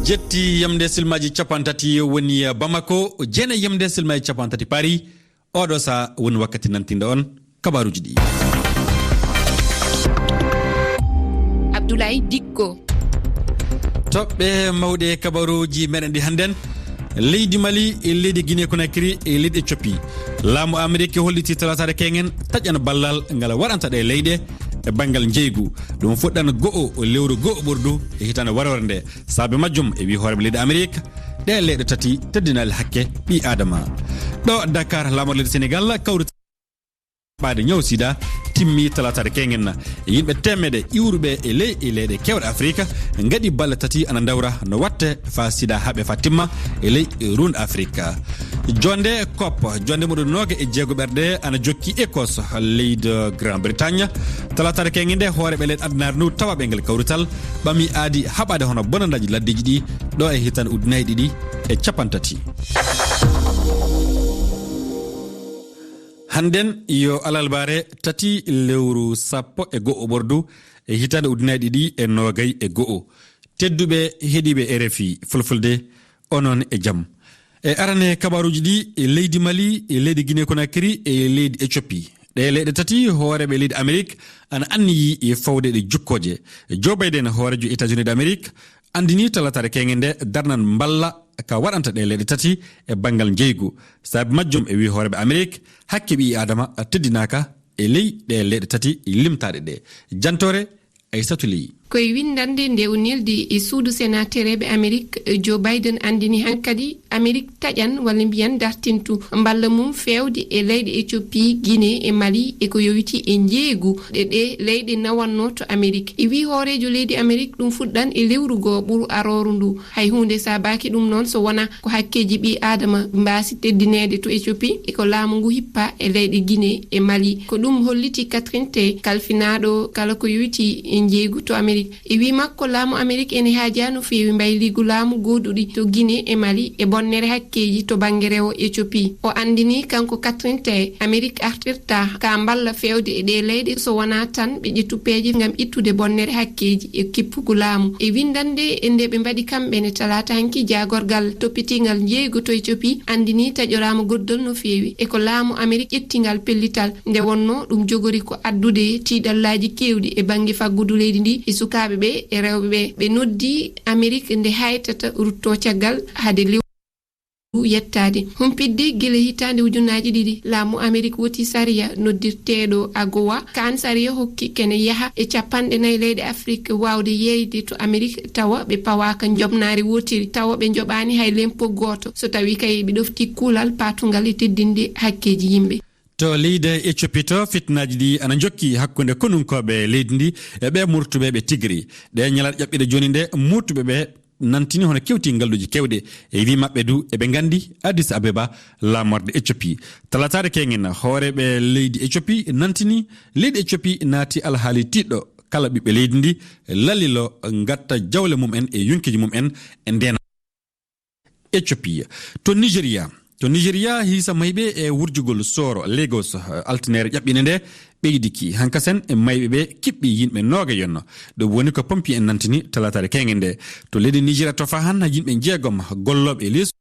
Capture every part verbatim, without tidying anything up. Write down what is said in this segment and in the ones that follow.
Jetti yamde silmaji capantati woni Bamako, jeene yamde silmaji capantati Paris. Oɗo sa woni wakkati nantinde on kabaruji ɗi. Abdoulaye Dikko. Toɓɓe mawɗe kabaruji meɗen ɗi hannden. Leydi Mali e leydi Guinée Conakry e leydi Éthiopie. Laamu Amerik holliti talataare keŋen taƴan ballal ngal waɗanta ɗe leyɗe e banngal njeygu. Ɗum fuɗɗan go'o lewru go'o ɓurdu e hitaande warware nde. Saabe majjum e wi hooreɓe leydi Amerik, ɗe leyɗe tati teddinaali hakke ɓi Adama. Ɗo Dakar, laamor leydi Senegal kawri ɓaade ñaw sida timmi talataare keŋen. Yimɓe teemede iwruɓe e ley e leyɗe kewɗe Afrika ngaɗi balle tati ana ndawra no watte fa sida haɓe fa timma e ley run Afrika. Jonde cop, jonde muɗum nooga e jeego ɓerɗe ana jokki Écosse, leydi Grand Bretagne. Talataare keŋen nde hooreɓe leyɗe addunaare ndu tawaɓe ngal kawrital ɓami aadi haɓade hono bonandaji laddeji ɗi ɗo e hitande ujunnaji ɗiɗi e capantati. Hannden yo alalbaare tati lewru sappo e go'o ɓordu e hitaande ujunnaji ɗiɗi e noogay e go'o. Tedduɓe heɗiiɓe R F I Fulfulde, onon e jam. E arane kabaruji ɗi, e leydi Mali, e leydi Guinée Conakry, e leydi Éthiopie. Ɗe leyɗe tati hooreɓe leydi Amerik ana anniyi e fawde ɗe jukkoje. Joe Biden, hoorejo États-Unis d'Amérique, andini talataare keŋen nde darnan mballa ka waɗanta ɗe leyɗe tati e banngal njeygu. Saabi majjum e wi hooreɓe Amerik, hakke ɓi Adama teddinaka e ley ɗe leyɗe tati limtaɗe ɗe. Jantore Aissatou Ly. Koye winndannde nde o neldi e suudu senatereeɓe Amerik, Joe Biden anndini hankadi Amerik taƴan walla mbiyan dartintu mballa mum feewde e leyɗe Éthiopie, Guinée e Mali e ko yowiti e njeeygu ɗe ɗe leyɗe nawannoo to Amerik. E wii hooreejo leydi Amerik ɗum fuɗɗan e lewru goo ɓuru arooru ndu. Hay huunde saabaaki ɗum noon so wonaa ko hakkeeji ɓii aadama mbaasi teddineede to Éthiopie e ko laamu ngu hippa e leyɗe Guinée e Mali. Ko ɗum holliti Catherine Tay, kalfinaaɗo kala ko yowitii e njeeygu to Amerik. E wii makko, laamu Amerik ene haajaa no feewi mbayliigu laamu gooduɗi to Guinée e Mali e bonnere hakkeeji to bannge rewo Éthiopie. O anndini kanko Catherine Tay, Amerik artirtaa ka mballa feewde e ɗee leyɗe so wonaa tan ɓe ƴettu peeje ngam ittude bonnere hakkeeji e kippugu laamu. E winndannde e nde ɓe mbaɗi kamɓe ne talaata hanki, jaagorgal toppitiingal njeeygu to Éthiopie anndini taƴoraama goddol no feewi e ko laamu Amerik ƴetti ngal pellital. Nde wonnoo ɗum jogori ko addude tiiɗallaaji keewɗi e bannge faggudu leydi ndi e sukaaɓe ɓe e rewɓe ɓe. Ɓe noddi Amerik nde haytata ruttoo caggal hade lewru yettaade. Humpitde gila hitaande ujunnaaji ɗiɗi, laamu Amerik woti sariya noddirteeɗo agowa. Kaan sariya hokki kene yaha e cappanɗe nayi leyɗe Afrik waawde yeeyde to Amerik tawa ɓe pawaaka njoɓnaari wootiri, tawa ɓe njoɓaani hay lempo gooto, so tawii kay ɓe ɗofti kuulal paatungal e teddinde hakkeeji yimɓe. To leydi Éthiopie to, fitnaaji ɗi ana njokki hakkunde konunkooɓe leydi ndi e ɓe murtuɓe ɓe tigri. Ɗe ñalaɗe ƴaɓɓiɗe jooni nde, murtuɓe ɓe nantini hono kewti ngalluuji kewɗe. E wii maɓɓe du, eɓe nganndi Addis Abeba, laamorde Éthiopie. Talataare keŋen, hooreeɓe leydi Éthiopie nantini leydi Éthiopie naati alhaali tiiɗɗo. Kala ɓiɓɓe leydi ndi lalilo ngatta jawle mum en e yonkiiji mum en e ndeena Éthiopie. To Nigeria, to Nigeria, hiisa mayɓe e wurjugol Sooro Lagos, eh, altinere ƴaɓɓine nde ɓeydiki. Hankasen e mayɓe ɓe kiɓɓi yimɓe nooga yonno. Ɗum woni ko pompier en nantini talataare keŋen nde. To leydi Nigeria to Fahan, yimɓe jeegom gollooɓe e leesu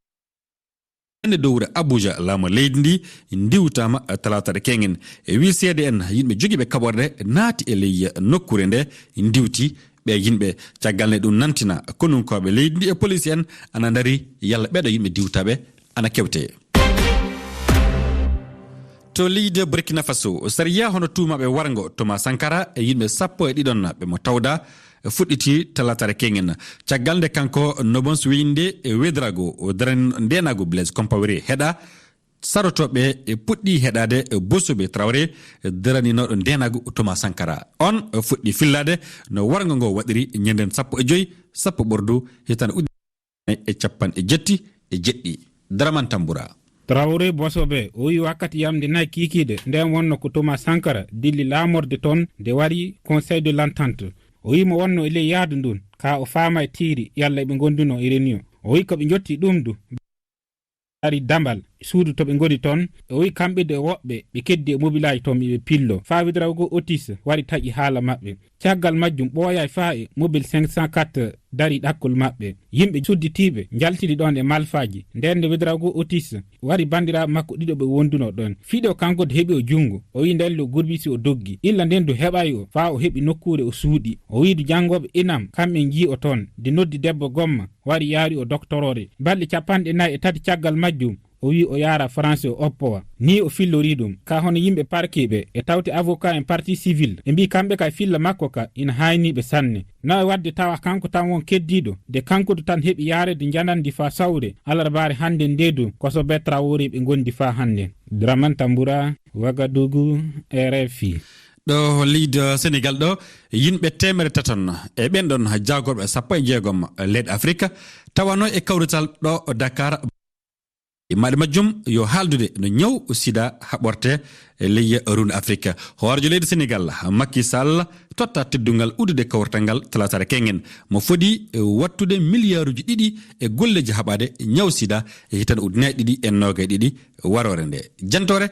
ene dowra Abuja, laamu leydi ndi, ndiwtaama talataare keŋen. E wii seede en, yimɓe jogiiɓe kaɓorɗe naati e ley nokkuure nde, ndiwti ɓe yimɓe. Caggal nde ɗum nantina konunkooɓe leydi ndi e police en ana ndari yalla ɓeɗo yimɓe diwtaɓe ana kewte. To leydi Burkina Faso, sariya hono tuumaaɓe warngo Thomas Sankara e yimɓe sappo e ɗiɗon ɓe mo tawda fuɗɗiti talataare keŋen. Caggal nde kanko Nobons Weyinde e Wedrago o darani ndeenaagu Blaise Compaoré heɗa, sarotooɓe e puɗɗi heɗaade Bosobe Traoré, daraninooɗo ndeenaagu Thomas Sankara. On fuɗɗi fillaade no warngo ngo waɗiri ñanden sappo e joy, sappo ɓordu, hitaande ujunere e capanɗe jetti e jeɗɗi. Daraman Tambura. Traoré Bosobe, o wi wakkati yamde nayi kiikiiɗe, nden wonno ko Thomas Sankara dilli laamorde toon nde wari Conseil de l'Entente. O wi mo wonno e ley yaadu ndun, ka o faama e tiiri, yalla eɓe ngonduno e réunion. O wi ko ɓe njotti ɗum du. Ari dambal suudu to ɓe ngoni toon, o wi kamɓe de woɓɓe ɓe keddi e mobilaaji toon ɓe pillo. Faa Ouédraogo Otis wari taƴi haala maɓɓe. Caggal majjum ɓooyaay faa e mobil cinq cent quatre dari ɗakkol maɓɓe. Yimɓe sudditiiɓe njaltidi ɗon e malfaaji. Nden nde Ouédraogo Otis wari banndiraaɓe makko ɗiɗo ɓe wonduno ɗon. Fiɗo kanko de heɓi o junngo. O wi'i nden lo gurbisi o doggi. Illa nden du heɓayi o faa o heɓi nokkuure o suuɗi. O wi'i du janngooɓe inam kamɓe njii o toon. De noddi debbo gomma wari yaari o doktoroore. Balɗe capanɗe nayi e tati caggal majjum, o wi'i o yaara France o oppowa. Ni o fillori ɗum. Ka hono yimɓe parquet ɓe e tawti avocat en partie civile. Ɓe mbi'i kamɓe ka filla makko ka ina haayni ɓe sanne. No e waɗde tawa kanko tan won keddiiɗo, de kanko du tan heɓi yaarede njanandi faa sawre, alarbaare hannde nde du, ko so be Traoré ɓe ngondi faa hannde. Dramane Tambura, Ouagadougou, R F I. Ɗo leydi Sénégal ɗo, yimɓe teemere tati e ɓen ɗon jaagorɓe sappo e jeegom leyɗe Afrika tawano e kawrital ɗo Dakar. E maɗi majjum yo haaldude no ñaw sida haɓorte e leyya runde Afrika. Hoorejo leydi Sénégal, Macky Sall, totta teddungal uddude kawrital ngal talaataare keñen. Mo fodi, e, wattude miliyaaruji ɗiɗi e golleji haɓaade ñaw sida e hitande ujunnaji ɗiɗi e noogay ɗiɗi waroore nde. Jantore,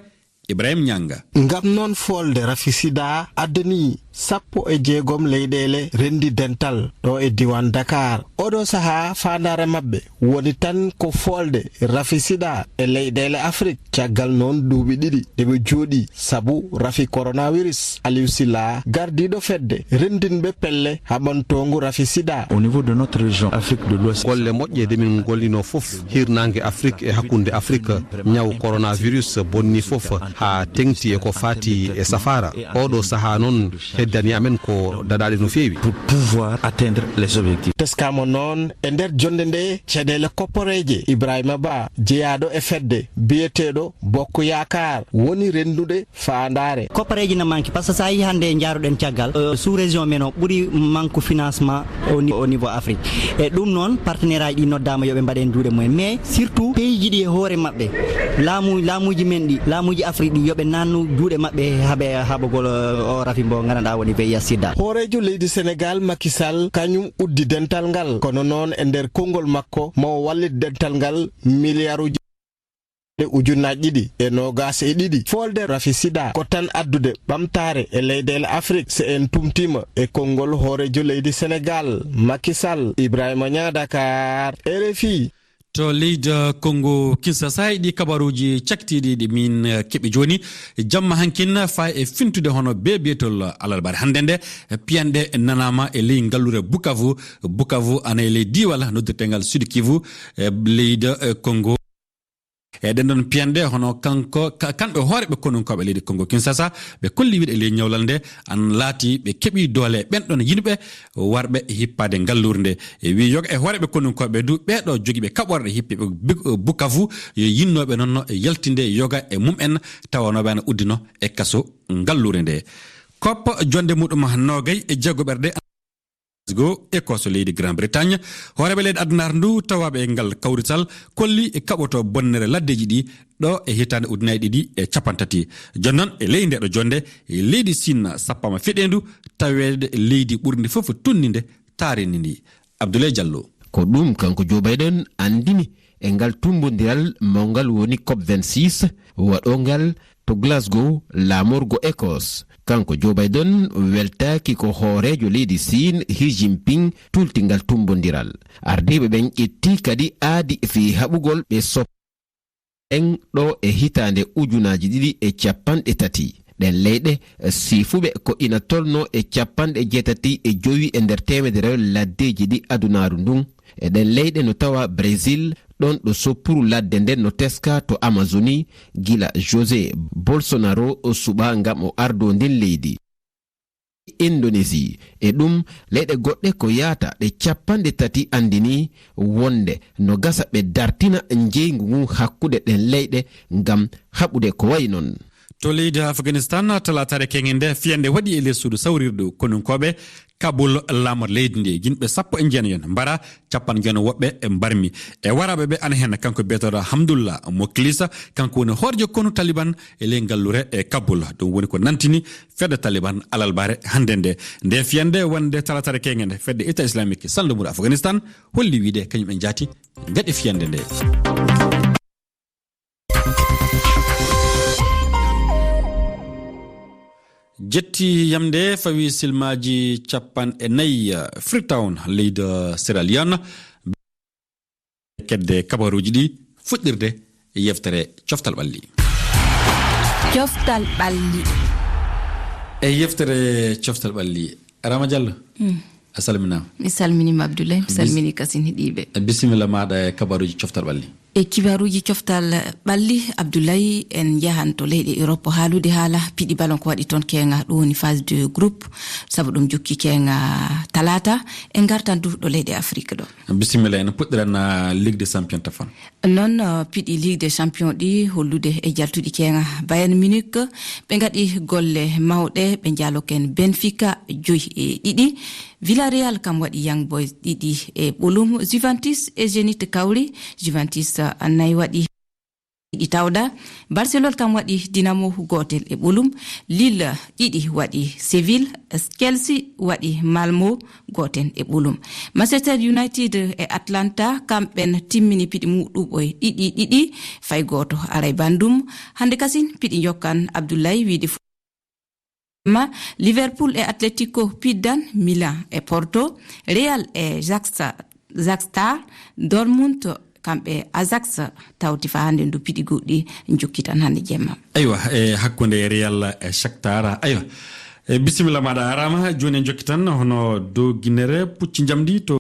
Ibrahim Ñanga. Ngam noon foolde rafi sida addani sappo e jeegom leyɗeele renndi dental ɗo e diiwaan Dakar. Oɗo sahaa faandaare maɓɓe woni tan ko foolde rafi sida e leyɗeele Afrik. Caggal noon duuɓi ɗiɗi ɗe ɓe jooɗi sabu rafi coronavirus, Aliou Silla, gardiiɗo fedde renndinɓe pelle haɓantoongu rafi sida. Au niveau de notre région Afrique de l'Ouest, golle moƴƴe ɗe min ngollino fof, hirnaange Afrik e hakkunde Afrik, ñaw coronavirus bonni fof haa teŋti e ko faati e safaara. Oɗo sahaa noon heddani amen ko daɗaaɗe no feewi. Pour pouvoir atteindre les objectifs. Teskaama noon e nder jonnde nde caɗeele kopporeeje. Ibrahima Ba, jeyaaɗo e fedde biyeteeɗo Bokk Yaakaar, woni renndude faandaare. Koppareeji na manque, parce que so a yii hannde njaaruɗen caggal, euh, sous région men o ɓuri manque financement au ni-, au niveau Afrique. E ɗum noon, partenaire aji ɗi noddaama yo ɓe mbaɗ heen juuɗe mumen. Mais surtout, pays ji ɗi e hoore maɓɓe, laamu, laamuuji men ɗi, laamuuji Afrique ɗi, yo ɓe naannu juuɗe maɓɓe haa ɓe haɓogol, euh, o rafi mbo nganndanɗaa woni V I H sida. Hooreejo leydi Sénégal, Macky Sall, kañum uddi dental ngal. Kono noon e nder konngol makko, mo wallit dental ngal miliyaaruji ujunnaaji ɗiɗi e noogaas e ɗiɗi. Foolde rafi sida ko tan addude ɓamtaare e leyɗeele Afrik. So en tumtiima e konngol hooreejo leydi Senegaal, Macky Sall, Ibrahima Niang, Dakar, R F I. To leydi Kongo Kinshasa, e ɗi kabaruuji cakitiiɗi ɗi min, eh, keɓi jooni, jamma hankin, faa e fintude hono bee biyetol alarbaare hannde nde, piyanɗe nanaama e ley ngalluure Bukavu. Bukavu ana e ley diiwal noddirteengal Sud Kivu, eh, leydi, eh, Kongo. E ɗen ɗon piyanɗe, hono kanko, ka-, kamɓe hooreeɓe konunkooɓe leydi Kongo Kinshasa, ɓe kolli wiyde e ley ñawlal nde, an laati ɓe keɓi doole ɓen ɗon yimɓe warɓe hippaade ngalluure nde. E wi yoga e hooreeɓe konunkooɓe du, ɓee ɗo jogiiɓe kaɓorɗe hippe ɓe Buk-, Bukavu, yo yinnooɓe noon no yaltinde yoga e mum en, tawanooɓe ana uddino e kaso ngalluure nde. Koppa jonde muɗum noogay e jeego ɓerɗe Glasgow, Écosse, leydi Grande-Bretagne, hooreeɓe leyɗe addunaare ndu tawaaɓe e ngal kawrital kolli e kaɓoto bonnere laddeeji ɗi ɗo e hitaande ujunaaji ɗiɗi e cappanɗe tati. Jooni noon, e ley ndeeɗo jonnde, leydi Siin sappaama fiɗeendu taweede leydi ɓurndi fof tunninde taarindi ndi. Abdoulaye Diallo. Ko ɗum kanko Joe Biden anndini e ngal tummbondiral mawngal woni COP vingt-six waɗoongal to Glasgow, laamorgo Écosse. Kanko Joe Biden weltaaki ko hooreejo leydi Siin Xi Jinping tulti ngal tummbondiral. Ardiiɓe ɓen ƴetti kadi aadi fii haɓugol ɓe sop- en ɗo e hitaande ujunaaji ɗiɗi e cappanɗe tati. Ɗen leyɗe siifuɓe ko ina tolnoo e cappanɗe jeetati e jowi e nder teemedere laddeeji ɗi adunaaru ndun. E ɗen leyɗe no tawa Brésil, ɗon ɗo soppuru ladde nden no teskaa to Amazonie, gila José Bolsonaro o suɓaa ngam o ardoo ndin leydi. Indonésie. E ɗum, leyɗe goɗɗe ko yaata ɗe cappanɗe tati anndinii wonde no gasa ɓe dartina njeeygu ngun hakkunde ɗen leyɗe ngam haɓude ko wayi non. To leydi Afganistan, talaataare keŋŋe nde, fiyannde waɗi e ley suudu sawrirdu konunkooɓe Kabul, laamorgo leydi ndi. Yimɓe sappo e jeenayon mbara, cappanɗe jeenayo woɓɓe mbarmi. E waraaɓe ɓe ana heen kanko biyeteeɗo Hamdullah Mokhlisa, kanko woni hooreejo konu Taliban e ley ngalluure e Kabul. Ɗum woni ko nantini fedde Taliban alarbaare hannde nde. Nde fiyannde wonde talaataare keŋŋe nde, fedde État Islamique salndu mum Afganistan holli wiyde kañum en jaati gaɗi fiyannde nde. Jetti yamde fawi silmaaji capanɗe nayi, Freetown, leydi Sierra Leone. Kedde kabaruuji ɗi fuɗɗirde e yeftere Coftal Ɓalli. Coftal Ɓalli. E yeftere Coftal Ɓalli, Rama Diallo, a salminaama. Mi salminiima, Abdoulaye. Mi salmini kasin heɗiiɓe. Bisimilla maaɗa e kabaruuji Coftal Ɓalli. E kibaruuji Coftal Ɓalli, Abdoulaye, en njahan to leyɗe Europe haalude haala piɗi balon ko waɗi toon keeŋa, ɗum woni phase de groupe, sabu ɗum jokki keeŋa talaata. En ngartan du ɗo leyɗe Afrique ɗo. Bisimilla, en puɗɗiran, ah, Ligue des Champions tafon. Noon, ah, piɗi Ligue des Champions ɗi hollude e jaltuɗi keeŋa. Bayern Munich, ɓe ngaɗi golle mawɗe, ɓe njaaloken Benfica joyi e ɗiɗi. Villarreal kam waɗi Young Boys ɗiɗi e ɓolum. Juventus e Zenit kawri. Juventus, ah, nayi waɗi ɗiɗi tawda. Barcelone kam waɗi Dinamo gootel e ɓolum. Lille ɗiɗi waɗi Seville. Chelsea waɗi Malmo gootel e ɓolum. Manchester United e Atlanta kamɓen timmini piɗi muɗuɓe ɗiɗi ɗiɗi, fay gooto aray banndum. Hannde kasin piɗi njokkan, Abdoulaye, wiide fof. Ma Liverpool e Atletico piddan, Milan e Porto, Real e Shakhtar, Shakhtar, Dortmund, kamɓe Ajax tawti faa hannde ndu piɗi goɗɗi njokkitan hannde jemma. Aywa, e hakkunde Real e Shakhtar, aywa. E bisimilla maaɗa, a jaaraama. Jooni en njokkitan hono doginere pucci njamndi to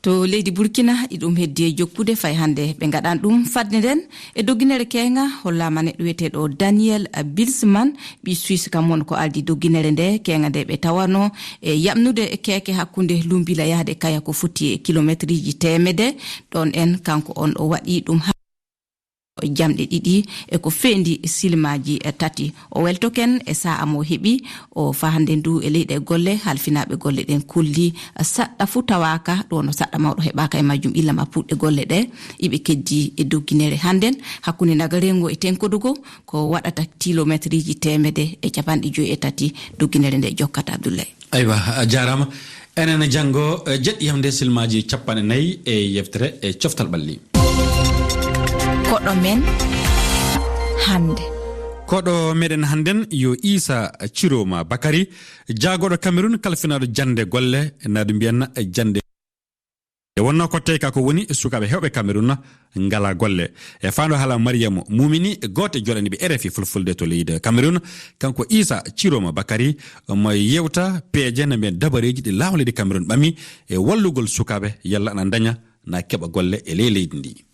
To leydi Burkina, iɗum heddi e jokkude fay hannde ɓe ngaɗan ɗum. Fadde nden, e doginere keeŋa, hollaama neɗɗo wiyeteeɗo Daniel Bilsman, ɓii Suisse, kam won ko aldi doginere nde. Keeŋa nde ɓe tawano e yaɓnude keeke hakkunde Lumbila yahde Kaya ko foti e kilometriji teemede. Ɗon en, kanko on o waɗi ɗum ha jamɗe ɗiɗi e ko feendi silmaaji tati. O weltoken e sa'a mo heɓi o fahande ndu e leyɗe golle. Halfinaaɓe golle ɗen kolli saɗɗa fuu tawaaka, ɗo no saɗɗa mawɗo heɓaaka e majjum illa ma puɗɗe golle ɗe. Iɓe keddi e dogginere hannden hakkunde Nagarengo e Tenkodogo, ko waɗata kilometriji teemede e capanɗe joyi e tati dogginere nde jokkata, Abdoulaye. Aywa, a jaaraama. Enen janngo, eh, jeɗɗi yamde silmaaji capanɗe nayi e yeftere e coftal ɓalli. Koɗo men hannde. Koɗo meɗen hannden yo Issa Tchiroma Bakary, jaagooɗo Cameroun, kalfinaaɗo jannde golle, naadu mbiyen jannde. E wonnoo ko tey ka ko woni sukaaɓe heewɓe Cameroun ngalaa golle. E faandu haala Mariam Mumini, gooto e jooɗaniiɓe R F I Fulfulde to leydi Cameroun, kanko Issa Tchiroma Bakary, omo yewta peeje no mbiyen dabareeji ɗi laawol leydi Cameroun ɓami e wallugol sukaaɓe yalla ana ndaña na keɓa golle e ley leydi ndi.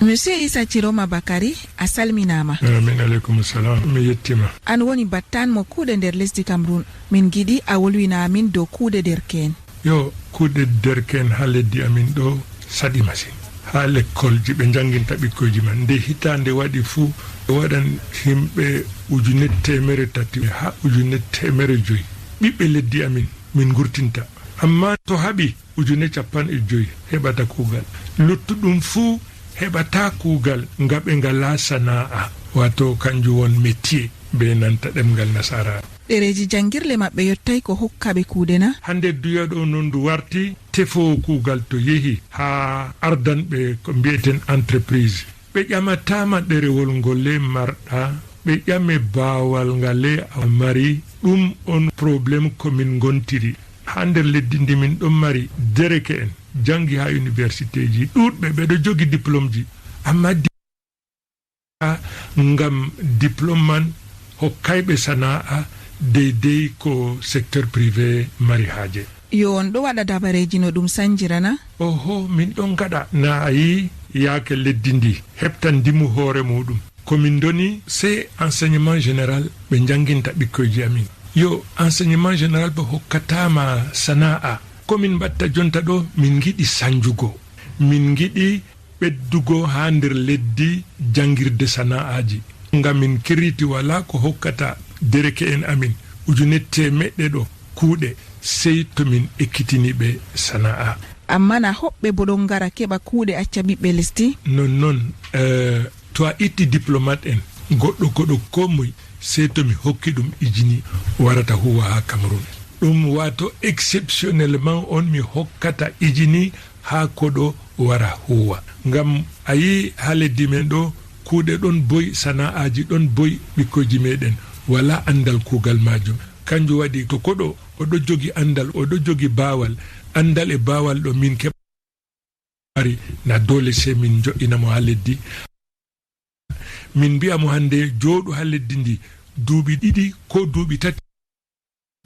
Monsieur Issa Tchiroma Bakary, a salminaama. Eh, min aleykum salam, mi yettiima. An woni battaan mo kuuɗe nder lesdi Cameroun. Min ngiɗi a wolwina amin dow kuuɗe derke'en. Yo, kuuɗe derke'en haa leddi amin ɗo saɗi masin. Haa lekkolji ɓe njannginta ɓikkoyji man. Nde hitaande waɗi fuu, ɓe waɗan yimɓe ujune teemere tati haa ujune teemere joyi. Ɓiɓɓe leddi amin, min ngurtinta. Ammaa to haɓi, ujune capanɗe joyi heɓata kuugal. Luttuɗum fuu heɓataa kuugal nga ɓe ngalaa sana'a, waato kanjum won métier bee nanta ɗemngal nasaaraaru. Ɗereeji janngirle maɓɓe yottaay ko hokka ɓe kuuɗe na? Hannde duya ɗo non ndu warti, tefoowo kuugal to yehi haa ardanɓe ko mbi'eten entreprise. Ɓe ƴamataama ɗerewol ngole marɗa, ɓe ƴame baawal ngale a mari, ɗum on problème ko min ngontiri. Haa nder leddi ndi min ɗon mari dereke'en janngi haa universitéji ɗuuɗɓe, ɓe ɗo jogi diplômeji, ammaa di-, ngam diplôme man hokkayɓe sana'a deydey ko secteur privé mari haaje. Yo on ɗo waɗa dabareeji no ɗum sanjira na? Oho, min ɗon ngaɗa. Na a yi yaake leddi ndi heɓtan ndimu hoore muuɗum. Ko min ndoni, sey enseignement général ɓe njannginta ɓikkoyji amin. Yo enseignement général bo hokkataama sana'a. Ko min mbaɗta jonta ɗo, min ngiɗi sanjugo. Min ngiɗi ɓeddugo haa nder leddi janngirde sana'aaji. Ngam min kirriti walaa ko hokkata dereke'en amin ujune teemeɗɗe ɗo kuuɗe, sey to min ekkitini ɓe sana'a. Ammaa na hoɓɓe bo ɗon ngara keɓa kuuɗe acca ɓiɓɓe lesdi? Non, non, eh, to a itti diplomate en, goɗɗo koɗo koo moy, sey to mi hokki ɗum ijini warata huwa haa Cameroun. Ɗum waato exceptionnellement on mi hokkata ijini haa koɗo wara huwa. Ngam a yi haa leddi men ɗo, kuuɗe ɗon boy, sana'aaji ɗon boy, ɓikkoyji meɗen. Walaa anndal kuugal maajum. Kanjum waɗi to koɗo oɗo jogi anndal, oɗo jogi baawal, anndal e baawal ɗo min keɓa mari, na doole sey min jo'ina mo haa leddi. Min mbi'a mo hannde jooɗu haa leddi ndi duuɓi ɗiɗi koo duuɓi tati.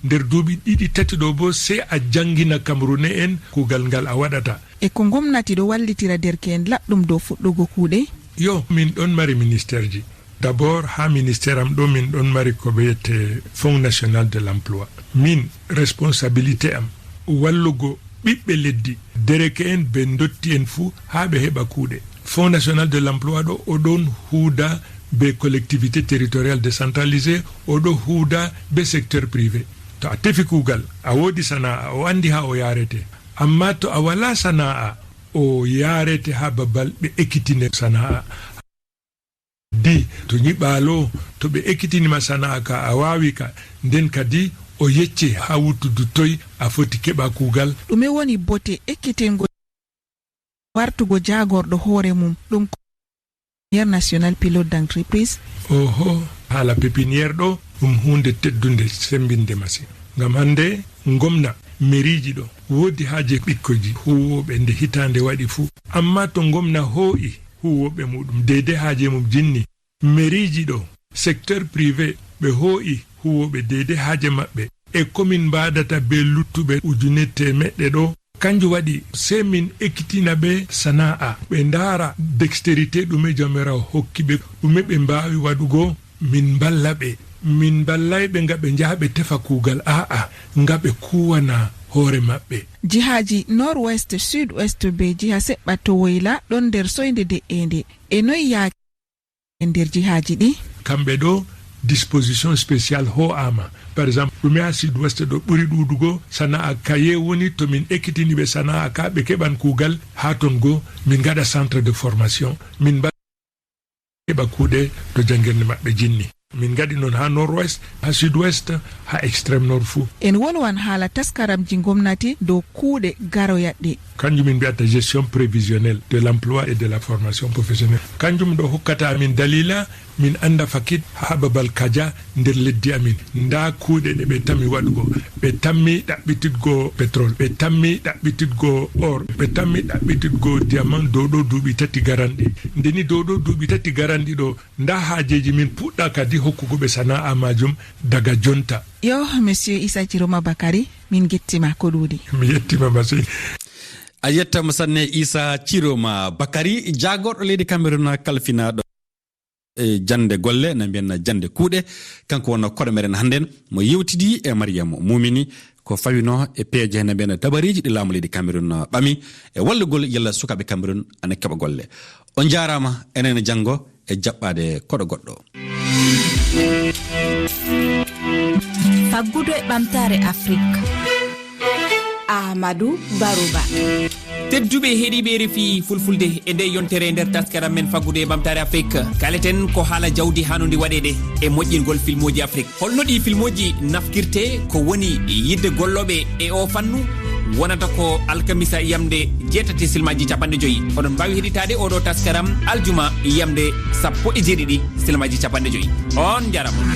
Nder duuɓi ɗiɗi tati ɗo boo sey a janngina Camerounais en kuugal ngal a waɗata. E ko ngomnati ɗo wallitira derke'en laɓɗum dow fuɗɗugo kuuɗe? Yo, min ɗon mari ministerji. D'abord, haa ministère am ɗo min ɗon mari ko ɓe wi'ete Fonds National de l'Emploi. Min, responsabilité am, wallugo ɓiɓɓe leddi, dereke'en bee ndotti'en fuu haa ɓe heɓa kuuɗe. Fonds National de l'Emploi ɗo, o ɗon huuda bee collectivité territoriale décentralisée, o ɗo huuda bee secteur privé. To a tefi kuugal, a woodi sana'a, o anndi haa o yaarete. Ammaa to a walaa sana'a, o yaarete haa babal ɓe ekkitinta sana'a. Di, to nyiɓaalo, to ɓe ekitini ma sana'a ka, a waawi ka, nden kadi o yecce haa wuttudu toy a foti keɓa kuugal. Ɗume woni bote ekkitingol wartugo jaagorɗo hoore mum? Ɗum ko Pépinière Nationale Pilote d'Entreprise. Oho, haala pépinière ɗo, ɗum huunde teddunde, semmbinde masin. Ngam hannde, ngomna, meriiji ɗo, woodi haaje ɓikkoyji huuwooɓe nde hitaande waɗi fuu. Ammaa to ngomna hoo'i huuwooɓe muuɗum, deydey haaje mum jinni, meriiji ɗo, secteur privé, ɓe hoo'i huuwooɓe deydey haaje maɓɓe. E ko min mbaadata bee luttuɓe ujune teemeɗɗe ɗo? Kanjum waɗi, sey min ekkitina ɓe sana'a, ɓe ndaara dextérité ɗume Jawmiraawo hokki ɓe, ɗume ɓe mbaawi waɗugo, min mballa ɓe. Min mballay ɓe nga ɓe njaha ɓe tefa kuugal, aa'a, nga ɓe kuuwana hoore maɓɓe. Jihaaji Nord-Ouest, Sud-Ouest bee jiha seɓɓa to woyla ɗon nder soynde de'eende. E noy yaaki e nder jihaaji ɗi? Kamɓe ɗo, disposition spéciale hoo'aama. Par exemple, ɗume haa Sud-Ouest ɗo ɓuri ɗuuɗugo, sana'a kaye woni, to min ekkitini ɓe sana'a ka, ɓe keɓan kuugal haa ton go, min ngaɗa centre de formation, min mba-, keɓa kuuɗe to janngirde maɓɓe jinni. Min ngaɗi noon haa Nord-Ouest, haa Sud-Ouest, haa Extrême Nord fuu. En wolwan haala taskaramji ngomnati dow kuuɗe garoyatɗe. Kanjum min mbi'ata gestion prévisionnelle de l'emploi et de la formation professionnelle. Kanjum ɗo hokkata amin daliila min annda fakin haa babal kaja nder leddi amin. Ndaa kuuɗe ɗe ɓe tammi waɗugo. Ɓe tammi ɗaɓɓititgo pétrole, ɓe tammi ɗaɓɓititgo or, ɓe tammi ɗaɓɓititgo diamant dow ɗo duuɓi tati garanɗi. Nde ni dow ɗo duuɓi tati garanɗi ɗo, ndaa haajeeji min puɗɗa kadi hokkugo ɓe sana'a maajum daga jonta. Yo, Monsieur Issa Chiroma Bakary, min ngettima ko ɗuuɗi. Mi yettima masin. A yettama sanne Issa Chiroma Bakary, jaagorɗo leydi Cameroun kalfinaaɗo e jannde golle, na mbiyen jannde kuuɗe. Kanko wonno koɗo meɗen hannden, mo yewtidi e Mariam Mumini, ko fawino e peeje, na mbiyen dabariiji ɗi laamu leydi Cameroun ɓami, e wallugol yalla sukaaɓe Cameroun ana keɓa golle. On njaaraama, enen e janngo e jaɓɓaade koɗo goɗɗo. Faggudu e ɓamtaare Afrik. Ahmadu Baruba. Tedduɓe heɗiiɓe R F I Fulfulde, e nde yontere nder taskaram men Faggudu e ɓamtaare Afrik, kaleten ko haala jawdi haanundi waɗeede e moƴƴingol filmooji Afrik. Holno ɗi filmooji nafkirte? Ko woni yidde gollooɓe e o fannu? Wonata ko alkamisa yamde jeetati silmaaji capanɗe joyi. Oɗon mbaawi heɗitaade oɗo taskaram aljuma yamde sappo e jeeɗiɗi silmaaji capanɗe joyi. On njaaraama.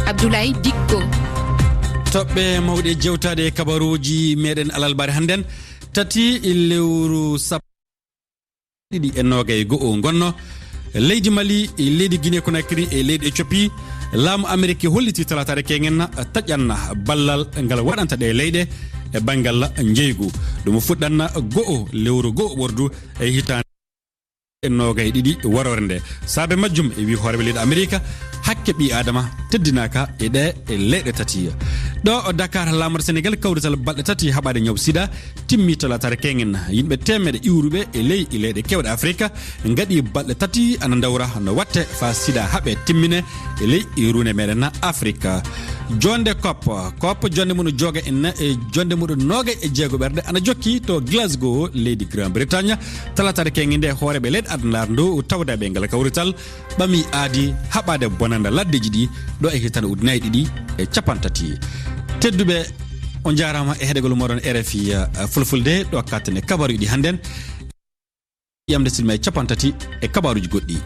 Abdoulaye Dikko. Toɓɓe mawɗe jewtaade e kabaruuji meɗen alalbaare hannden, tati lewru sappo ɗiɗi e noogay go'o ngonno. Leydi Mali, leydi Guinée Conakry e leydi Éthiopie, laamu Amerik holliti talaataare keñen taƴan ballal ngal waɗanta ɗe leyɗe e banngal njeygu. Ɗum fuɗɗan go'o lewru go'o ɓordu e hitaande e noogay ɗiɗi waroore nde. Saabe majjum, e wi hooreeɓe leydi Amerik, hakke ɓii Aadama teddinaaka e ɗe leyɗe tati. Ɗo Dakar, laamorde Senegal, kawrital balɗe tati haɓaade ñaw sida timmi talaataare keñen. Yimɓe teemeɗe iwruɓe e ley leyɗe keewɗe Afrik ngaɗi balɗe tati ana ndawra no watte faa sida haɓe timmine e ley ruunde meɗen Afrik. Jonde cop, cop jonde mum jooga en e jonde muɗum noogay e jeego ɓerɗe ana jokki to Glasgow, leydi Grand Bretagne. Talaataare keñen nde, hooreeɓe leyɗe aduna ndu tawdaaɓe e ngal kawrital ɓami aadi haɓaade bonannda laddeeji ɗi ɗo e hitaande ujunnaji ɗiɗi e capanɗe tati. Tedduɓe, on njaaraama e heɗegol mooɗon R F I, eh, Fulfulde, ɗo katten e kabaruuji ɗi hannden. Yamde silma e capanɗe tati e kabaruuji goɗɗi.